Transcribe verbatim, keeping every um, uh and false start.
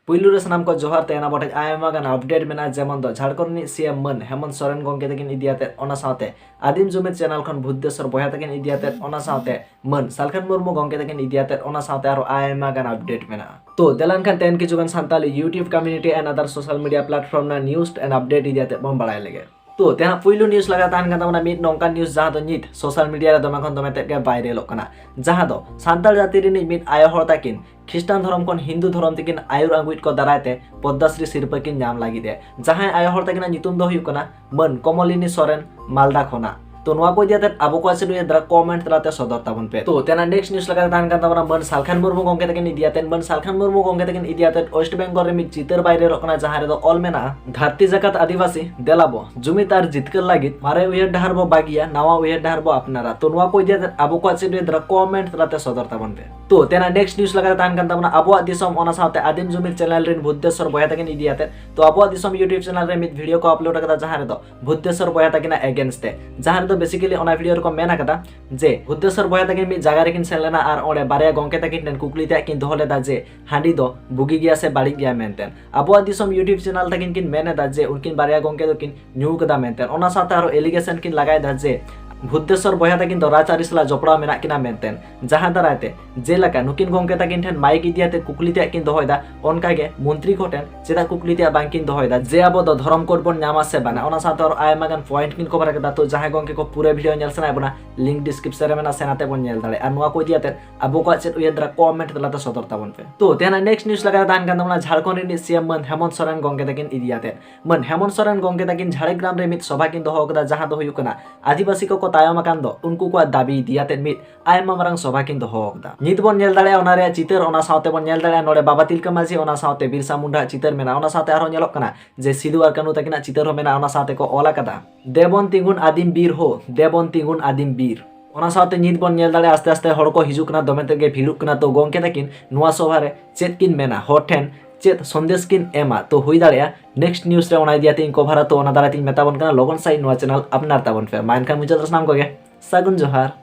ᱯᱩᱭᱞᱩ ᱨᱮ ᱥᱟᱱᱟᱢ ᱠᱚ ᱡᱚᱦᱟᱨ᱾ ᱛᱮᱦᱮᱧ ᱟᱵᱚ ᱴᱷᱮᱱ ᱟᱭᱢᱟ ᱜᱟᱱ ᱟᱯᱰᱮᱴ ᱢᱮᱱᱟᱜᱼᱟ, ᱡᱮᱢᱚᱱ ᱫᱚ ᱡᱷᱟᱲᱠᱷᱚᱸᱰ ᱨᱤᱱᱤᱡ ᱥᱤ ᱮᱢ ᱢᱟᱹᱱ ᱦᱮᱢᱚᱱᱛ ᱥᱚᱨᱮᱱ ᱜᱚᱢᱠᱮ ᱛᱟᱹᱠᱤᱱ ᱤᱫᱤ ᱟᱛᱮᱫ, ᱚᱱᱟ ᱥᱟᱶᱛᱮ ᱟᱹᱫᱤᱢ ᱡᱩᱢᱤᱫ ᱪᱮᱱᱮᱞ ᱠᱷᱚᱱ ᱵᱷᱩᱛᱮᱥᱚᱨ ᱵᱚᱭᱦᱟ ᱛᱟᱹᱠᱤᱱ ᱤᱫᱤ ᱟᱛᱮᱫ, ᱚᱱᱟ ᱥᱟᱶᱛᱮ ᱢᱟᱹᱱ ᱥᱟᱞᱠᱷᱟᱱ ᱢᱩᱨᱢᱩ ᱜᱚᱢᱠᱮ ᱛᱟᱹᱠᱤᱱ ᱤᱫᱤ ᱟᱛᱮᱫ, ᱚᱱᱟ ᱥᱟᱶᱛᱮ ᱟᱨᱚ ᱟᱭᱢᱟ ᱜᱟᱱ ᱟᱯᱰᱮᱴ ᱢᱮᱱᱟᱜᱼᱟ᱾ ᱛᱚ ᱫᱮᱞᱟ ᱮᱱᱠᱷᱟᱱ ᱛᱮᱦᱮᱧ ᱠᱤᱪᱷᱩ ᱜᱟᱱ Santali YouTube community and other social media platform ᱨᱮᱱᱟᱜ news and update ᱤᱫᱤ ᱟᱛᱮᱫ ᱵᱚᱱ ᱵᱟᱲᱟᱭ ᱞᱮᱜᱮ᱾ ᱛᱚ ᱛᱮᱦᱮᱧᱟᱜ ᱯᱩᱭᱞᱩ news ᱞᱮᱠᱟ ᱛᱟᱦᱮᱱ ᱠᱟᱱ ᱛᱟᱵᱚᱱᱟ ᱢᱤᱫ ᱱᱚᱝᱠᱟᱱ news, ᱡᱟᱦᱟᱸ ᱫᱚ ᱱᱤᱛ social media ᱨᱮ ᱫᱚᱢᱮ ᱠᱷᱚᱱ ᱫᱚᱢᱮ ᱛᱮᱫ ᱜᱮ ᱵᱟᱭᱨᱮᱞᱚᱜ ᱠᱟᱱᱟ, ᱡᱟᱦᱟᱸ ᱫᱚ ᱥᱟᱱᱛᱟᱲ ᱡᱟᱹᱛᱤ ᱨᱤᱱᱤᱡ ᱢᱤᱫ ᱟᱭᱳ ᱦᱚᱲ ᱛᱟᱹᱠᱤᱱ ᱠᱷᱨᱤᱥᱴᱟᱱ ᱫᱷᱚᱨᱚᱢ ᱠᱷᱚᱱ ᱦᱤᱱᱫᱩ ᱫᱷᱚᱨᱚᱢ ᱛᱮᱠᱤᱱ ᱟᱹᱭᱩᱨ ᱟᱹᱜᱩᱭᱮᱫ ᱠᱚ ᱫᱟᱨᱟᱭ ᱛᱮ ᱯᱚᱫᱽᱫᱟᱥᱨᱤ ᱥᱤᱨᱯᱟᱹ ᱠᱤᱱ ᱧᱟᱢ ᱞᱟᱹᱜᱤᱫ ᱮ, ᱡᱟᱦᱟᱸᱭ ᱟᱭᱳ ᱦᱚᱲ ᱛᱟᱹᱠᱤᱱᱟᱜ ᱧᱩᱛᱩᱢ ᱫᱚ ᱦᱩᱭᱩᱜ ᱠᱟᱱᱟ ᱢᱟᱹᱱ ᱠᱚᱢᱚᱞᱤᱱᱤ ᱥᱚᱨᱮᱱ, ᱢᱟᱞᱫᱟ ᱠᱷᱚᱱᱟᱜ᱾ ᱛᱚ ᱱᱚᱣᱟ ᱠᱚ ᱤᱫᱤ ᱟᱛᱮᱫ ᱟᱵᱚ ᱠᱚᱣᱟᱜ ᱪᱮᱫ ᱩᱭᱦᱟᱹᱨ ᱫᱷᱟᱨᱟ, comment ᱛᱟᱞᱟᱛᱮ ᱥᱚᱫᱚᱨ ᱛᱟᱵᱚᱱ ᱯᱮ᱾ ᱛᱚ ᱛᱮᱦᱮᱧᱟᱜ next news ᱞᱮᱠᱟᱛᱮ ᱛᱟᱦᱮᱱ ᱠᱟᱱ ᱛᱟᱵᱚᱱᱟ ᱢᱟᱹᱱ ᱥᱟᱞᱠᱷᱟᱱ ᱢᱩᱨᱢᱩ ᱜᱚᱢᱠᱮ ᱛᱟᱹᱠᱤᱱ ᱤᱫᱤ ᱟᱛᱮᱫ᱾ ᱢᱟᱹᱱ ᱥᱟᱞᱠᱷᱟᱱ ᱢᱩᱨᱢᱩ ᱜᱚᱢᱠᱮ ᱛᱟᱹᱠᱤᱱ ᱤᱫᱤ ᱟᱛᱮᱫ West Bengal ᱨᱮ ᱢᱤᱫ ᱪᱤᱛᱟᱹᱨ ᱵᱟᱭᱨᱮᱞᱚᱜ ᱠᱟᱱᱟ, ᱡᱟᱦᱟᱸ ᱨᱮᱫᱚ ᱚᱞ ᱢᱮᱱᱟᱜᱼᱟ, ᱫᱷᱟᱹᱨᱛᱤ ᱡᱟᱠᱟᱛ ᱟᱹᱫᱤᱵᱟᱹᱥᱤ ᱫᱮᱞᱟᱵᱚ, ᱡᱩᱢᱤᱫ ᱟᱨ ᱡᱤᱛᱠᱟᱹᱨ ᱞᱟᱹᱜᱤᱫ ᱢᱟᱨᱮ ᱩᱭᱦᱟᱹᱨ ᱰᱟᱦᱟᱨ ᱵᱚ ᱵᱟᱹᱜᱤᱭᱟ, ᱱᱟᱣᱟ ᱩᱭᱦᱟᱹᱨ ᱰᱟᱦᱟᱨ ᱵᱚ ᱟᱯᱱᱟᱨᱟ᱾ ᱛᱚ ᱱᱚᱣᱟ ᱠᱚ ᱤᱫᱤ ᱟᱛᱮᱫ ᱟᱵᱚ ᱠᱚᱣᱟᱜ ᱪᱮᱫ ᱩᱭᱦᱟᱹᱨ ᱫᱷᱟᱨᱟ, comment ᱛᱟᱞᱟᱛᱮ ᱥᱚᱫᱚᱨ ᱛᱟᱵᱚᱱ ᱯᱮ᱾ ᱛᱚ ᱛᱮᱦᱮᱧᱟᱜ next news ᱞᱮᱠᱟᱛᱮ ᱛᱟᱦᱮᱱ ᱠᱟᱱ ᱛᱟᱵᱚᱱᱟ ᱟᱵᱚᱣᱟᱜ ᱫᱤᱥᱚᱢ, ᱚᱱᱟ ᱥᱟᱶᱛᱮ ᱟᱹᱫᱤᱢ ᱡᱩᱢᱤᱫ ᱪᱮᱱᱮᱞ ᱨᱮᱱ ᱵᱷᱩᱛᱮᱥᱚᱨ ᱵᱚᱭᱦᱟ ᱛᱟᱹᱠᱤᱱ ᱤᱫᱤ ᱟᱛᱮᱫ᱾ ᱛᱚ ᱟᱵᱚᱣᱟᱜ ᱫᱤᱥᱚᱢ YouTube ᱪᱮᱱᱮᱞ ᱨᱮ ᱢᱤᱫ ᱵᱷᱤᱰᱤᱭᱳ ᱠᱚ ᱟᱯᱞᱳᱰ ᱟᱠᱟᱫᱟ, ᱡᱟᱦᱟᱸ ᱨᱮᱫᱚ ᱵᱷᱩᱛᱮᱥᱚᱨ ᱵᱚᱭᱦᱟ ᱛᱟᱹᱠᱤᱱᱟᱜ against ᱛᱮ, ᱡᱟᱦᱟᱸ ᱨᱮᱫᱚ basically ᱚᱱᱟ ᱵᱷᱤᱰᱤᱭᱳ ᱨᱮᱠᱚ ᱢᱮᱱ ᱟᱠᱟᱫᱟ ᱡᱮ ᱵᱷᱩᱛᱮᱥᱚᱨ ᱵᱚᱭᱦᱟ ᱛᱟᱹᱠᱤᱱ ᱢᱤᱫ ᱡᱟᱭᱜᱟ ᱨᱮᱠᱤᱱ ᱥᱮᱱ ᱞᱮᱱᱟ ᱟᱨ ᱚᱸᱰᱮ ᱵᱟᱨᱭᱟ ᱜᱚᱢᱠᱮ ᱛᱟᱹᱠᱤᱱ ᱴᱷᱮᱱ ᱠᱩᱠᱞᱤ ᱛᱮᱭᱟᱜ ᱠᱤᱱ ᱫᱚᱦᱚ ᱞᱮᱫᱟ ᱡᱮ ᱦᱟᱺᱰᱤ ᱫᱚ ᱵᱩᱜᱤ ᱜᱮᱭᱟ ᱥᱮ ᱵᱟᱹᱲᱤᱡ ᱜᱮᱭᱟ ᱢᱮᱱᱛᱮ᱾ ᱟᱵᱚᱣᱟᱜ ᱫᱤᱥᱚᱢ YouTube ᱪᱮᱱᱮᱞ ᱛᱟᱹᱠᱤᱱ ᱠᱤᱱ ᱢᱮᱱ ᱮᱫᱟ ᱡᱮ ᱩᱱᱠᱤᱱ ᱵᱟᱨᱭᱟ ᱜᱚᱢᱠᱮ ᱫᱚᱠᱤᱱ ᱧᱩ ᱠᱟᱫᱟ ᱢᱮᱱᱛᱮ᱾ ᱚᱱᱟ ᱥᱟᱶᱛᱮ ᱟᱨᱚ allegation ᱠᱤᱱ ᱞᱟᱜᱟᱭᱮᱫᱟ ᱡᱮ ᱵᱷᱩᱛᱮᱥᱚᱨ ᱵᱚᱭᱦᱟ ᱛᱟᱹᱠᱤᱱ ᱫᱚ ᱨᱟᱡᱽᱟᱹᱨᱤ ᱥᱟᱞᱟᱜ ᱡᱚᱯᱲᱟᱣ ᱢᱮᱱᱟᱜ ᱠᱤᱱᱟ ᱢᱮᱱᱛᱮ, ᱡᱟᱦᱟᱸ ᱫᱟᱨᱟᱭ ᱛᱮ ᱡᱮᱞᱮᱠᱟ ᱱᱩᱠᱤᱱ ᱜᱚᱢᱠᱮ ᱛᱟᱹᱠᱤᱱ ᱴᱷᱮᱱ ᱢᱟᱭᱤᱠ ᱤᱫᱤ ᱟᱛᱮ ᱠᱩᱠᱞᱤ ᱛᱮᱭᱟᱜ ᱠᱤᱱ ᱫᱚᱦᱚᱭᱮᱫᱟ, ᱚᱱᱠᱟ ᱜᱮ ᱢᱚᱱᱛᱨᱤ ᱠᱚ ᱴᱷᱮᱱ ᱪᱮᱫᱟᱜ ᱠᱩᱠᱞᱤ ᱛᱮᱭᱟᱜ ᱵᱟᱝ ᱠᱤᱱ ᱫᱚᱦᱚᱭᱮᱫᱟ ᱡᱮ ᱟᱵᱚ ᱫᱚ ᱫᱷᱚᱨᱚᱢ code ᱵᱚᱱ ᱧᱟᱢᱟ ᱥᱮ ᱵᱟᱝᱟ᱾ ᱚᱱᱟ ᱥᱟᱶᱛᱮ ᱟᱨᱚ ᱟᱭᱢᱟ ᱜᱟᱱ point ᱠᱤᱱ cover ᱠᱮᱫᱟ᱾ ᱛᱚ ᱡᱟᱦᱟᱸᱭ ᱜᱚᱢᱠᱮ ᱠᱚ ᱯᱩᱨᱟᱹ ᱵᱷᱤᱰᱤᱭᱳ ᱧᱮᱞ ᱥᱟᱱᱟᱭᱮᱫ ᱵᱚᱱᱟ, link description ᱨᱮ ᱢᱮᱱᱟᱜᱼᱟ, ᱥᱮᱱ ᱟᱛᱮ ᱵᱚᱱ ᱧᱮᱞ ᱫᱟᱲᱮᱭᱟᱜᱼᱟ᱾ ᱟᱨ ᱱᱚᱣᱟ ᱠᱚ ᱤᱫᱤ ᱟᱛᱮ ᱟᱵᱚ ᱠᱚᱣᱟᱜ ᱪᱮᱫ ᱩᱭᱦᱟᱹᱨ ᱫᱷᱟᱨᱟ, comment ᱛᱟᱞᱟᱛᱮ ᱥᱚᱫᱚᱨ ᱛᱟᱵᱚᱱ ᱯᱮ᱾ ᱛᱚ ᱛᱮᱦᱮᱧᱟᱜ next news ᱞᱮᱠᱟᱛᱮ ᱛᱟᱦᱮᱱ ᱠᱟᱱ ᱛᱟᱵᱚᱱᱟ ᱡᱷᱟᱲᱠᱷᱚᱸᱰ ᱨᱤᱱᱤᱡ ᱥᱤ ᱮᱢ ᱢᱟᱹᱱ ᱦᱮᱢᱚᱱᱛ ᱥᱚᱨᱮᱱ ᱜᱚᱢᱠᱮ ᱛᱟᱹᱠᱤᱱ ᱤᱫᱤ ᱟᱛᱮ᱾ ᱢᱟᱹᱱ ᱦᱮᱢᱚᱱᱛ ᱥᱚᱨᱮᱱ ᱜᱚᱢᱠᱮ ᱛᱟᱹᱠᱤᱱ ᱡᱷᱟᱲᱜᱨᱟᱢ ᱨᱮ ᱢᱤᱫ ᱥᱚᱵᱷᱟ ᱠᱤᱱ ᱫᱚᱦᱚ ᱠᱟᱫᱟ, ᱡᱟᱦᱟᱸ ᱫᱚ ᱦᱩᱭᱩᱜ ᱠᱟᱱᱟ ᱟᱹᱫᱤᱵᱟᱹᱥᱤ ᱠᱚᱠᱚ ᱛᱟᱭᱚᱢ ᱟᱠᱟᱱ ᱫᱚ, ᱩᱱᱠᱩ ᱠᱚᱣᱟᱜ ᱫᱟᱹᱵᱤ ᱤᱫᱤ ᱟᱛᱮ ᱢᱤᱫ ᱟᱭᱢᱟ ᱢᱟᱨᱟᱝ ᱥᱚᱵᱷᱟ ᱠᱤᱱ ᱫᱚᱦᱚ ᱟᱠᱟᱫᱟ᱾ ᱱᱤᱛ ᱵᱚᱱ ᱧᱮᱞ ᱫᱟᱲᱮᱭᱟᱜᱼᱟ ᱚᱱᱟ ᱨᱮᱭᱟᱜ ᱪᱤᱛᱟᱹᱨ, ᱚᱱᱟ ᱥᱟᱶᱛᱮ ᱵᱚᱱ ᱧᱮᱞ ᱫᱟᱲᱮᱭᱟᱜᱼᱟ ᱱᱚᱰᱮ ᱵᱟᱵᱟ ᱛᱤᱞᱠᱟᱹ ᱢᱟᱹᱡᱷᱤ, ᱚᱱᱟ ᱥᱟᱶᱛᱮ ᱵᱤᱨᱥᱟ ᱢᱩᱱᱰᱟ ᱟᱜ ᱪᱤᱛᱟᱹᱨ ᱢᱮᱱᱟᱜᱼᱟ᱾ ᱚᱱᱟ ᱥᱟᱶᱛᱮ ᱟᱨᱦᱚᱸ ᱧᱮᱞᱚᱜ ᱠᱟᱱᱟ ᱡᱮ ᱥᱤᱫᱩ ᱟᱨ ᱠᱟᱹᱱᱦᱩ ᱛᱟᱹᱠᱤᱱᱟᱜ ᱪᱤᱛᱟᱹᱨ ᱦᱚᱸ ᱢᱮᱱᱟᱜᱼᱟ᱾ ᱚᱱᱟ ᱥᱟᱶᱛᱮ ᱠᱚ ᱚᱞ ᱟᱠᱟᱫᱟ, "ᱫᱮᱵᱚᱱ ᱛᱤᱸᱜᱩᱱ ᱟᱹᱫᱤᱢ ᱵᱤᱨ ᱦᱳ, ᱫᱮᱵᱚᱱ ᱛᱤᱸᱜᱩᱱ ᱟᱹᱫᱤᱢ ᱵᱤᱨ᱾" ᱚᱱᱟ ᱥᱟᱶᱛᱮ ᱱᱤᱛ ᱵᱚᱱ ᱧᱮᱞ ᱫᱟᱲᱮᱭᱟᱜᱼᱟ ᱟᱥᱛᱮ ᱟᱥᱛᱮ ᱦᱚᱲ ᱠᱚ ᱦᱤᱡᱩᱜ ᱠᱟᱱᱟ, ᱫᱚᱢᱮ ᱛᱮᱫ ᱜᱮ ᱵᱷᱤᱲᱚᱜ ᱠᱟᱱᱟ᱾ ᱛᱚ ᱜᱚᱢᱠᱮ ᱛᱟᱹᱠᱤᱱ ᱱᱚᱣᱟ ᱥᱚᱵᱷᱟ ᱨᱮ ᱪᱮᱫ ᱠᱤᱱ ᱢᱮᱱᱟ, ᱦᱚᱲ ᱴᱷᱮᱱ ᱪᱮᱫ ᱥᱚᱱᱫᱮᱥ ᱠᱤᱱ ᱮᱢᱟ, ᱛᱚ ᱦᱩᱭ ᱫᱟᱲᱮᱭᱟᱜᱼᱟ next news ᱨᱮ ᱚᱱᱟ ᱤᱫᱤ ᱟᱛᱮ ᱤᱧ cover ᱟ᱾ ᱛᱚ ᱚᱱᱟ ᱫᱟᱨᱟᱭ ᱛᱮᱧ ᱢᱮᱛᱟ ᱵᱚᱱ ᱠᱟᱱᱟ, ᱞᱚᱜᱚᱱ ᱥᱟᱺᱦᱤᱡ ᱱᱚᱣᱟ channel ᱟᱯᱱᱟᱨ ᱛᱟᱵᱚᱱ ᱯᱮ᱾ ᱢᱟ ᱮᱱᱠᱷᱟᱱ ᱢᱩᱪᱟᱹᱫ ᱨᱮ ᱥᱟᱱᱟᱢ ᱠᱚᱜᱮ ᱥᱟᱹᱜᱩᱱ ᱡᱚᱦᱟᱨ᱾